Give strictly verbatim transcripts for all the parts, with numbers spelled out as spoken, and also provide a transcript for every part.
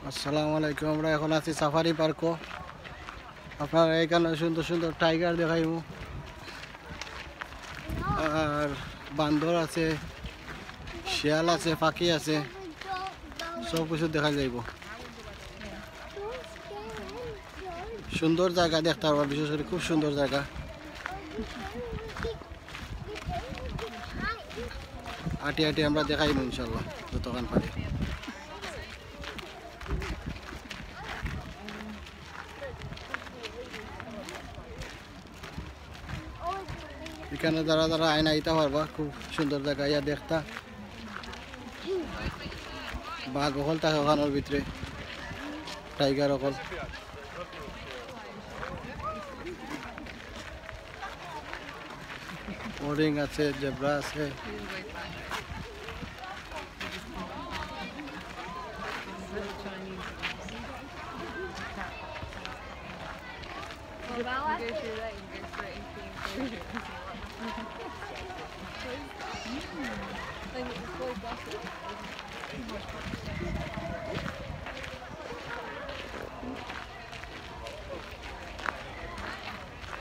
আসসালামু আলাইকুম। আমরা এখন আছি সাফারি পার্কো। আপনারা এখানে সুন্দর সুন্দর টাইগার দেখাইমু, আর বান্দর আছে, শিয়াল আছে, পাখি আছে, সব কিছু দেখা যাইব। সুন্দর জায়গা দেখতে পারবা, বিশেষ করে খুব সুন্দর জায়গা। আটি আটি আমরা দেখাইব ইনশাল্লাহ যতক্ষণ পারি। এখানে যারা যারা আইন আইতা পারবা, খুব সুন্দর জায়গা ইয়া দেখতা। বাঘ অকল থাকে ওখানোর ভিতরে, টাইগার অকল। হরিণ আছে, জেব্রা আছে।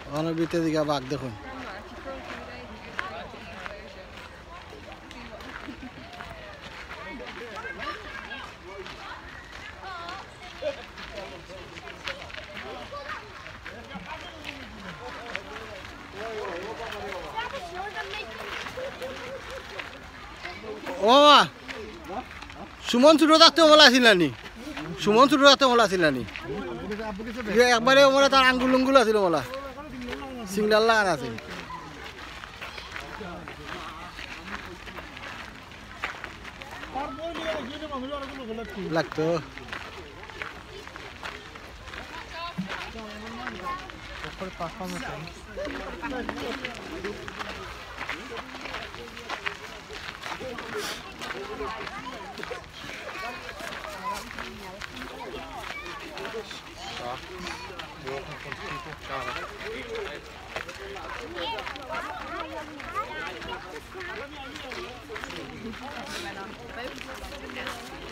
ওখানে ভিতরে দিকে বাঘ দেখুন। ও মামা, সুমন ছোট থাকতে মলা আছিল নানি? সুমন ছোট থাকতে মলা আছিল নানি? ইয়ে একবারে ওমরা তার আঙ্গুল উঙ্গুল আছিল মলা। সিগনাল লাগান আছে। লাগতো।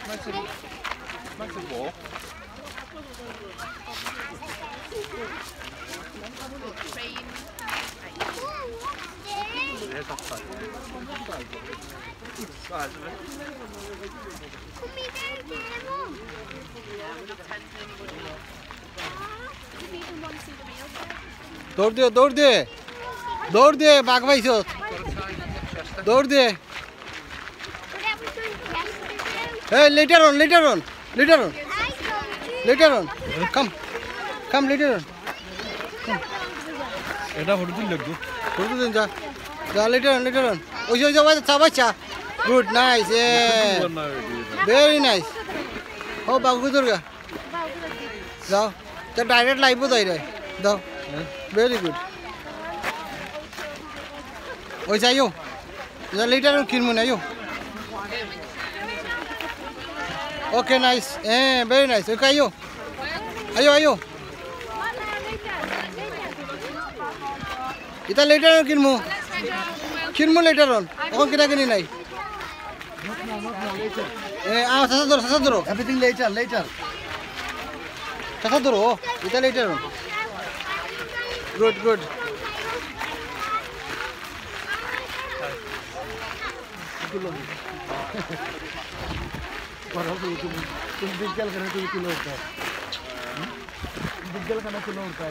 Nice and, nice and warm. দৌড় দে, দৌড় দে, দৌড় দে, বাঘ পাইছস। দৌড় দে। Hey, later on, later on, later on, later on. Come, come, later on. এটা ফটো তুল লাগবো। ফটো তুল, যা, যা, later on, later on. ওই যে, ওই যে, ওই যে, বাচ্চা, বাচ্চা। Good, nice, yeah. Very nice. ও, বাবু, দুর্গা। যাও, তো direct live-ও যাই রে। দাও। Very good. ওই যাইও। যা, later on কিনবো না, আইও। Okay, nice. হ্যাঁ, very nice. Okay, আইও। আইও, আইও। এটা later on কিনমু। কিনমু later on। এখন কিনা কিনি নাই। এ, আ, চাচা ধরো, চাচা ধরো। Everything later, later. চাচা ধরো, ও, এটা later on. Good, good. তুমি, তুমি বিজ্ঞান কেন তুমি কিলো উঠতে? বিজ্ঞান কেন কিলো উঠতে?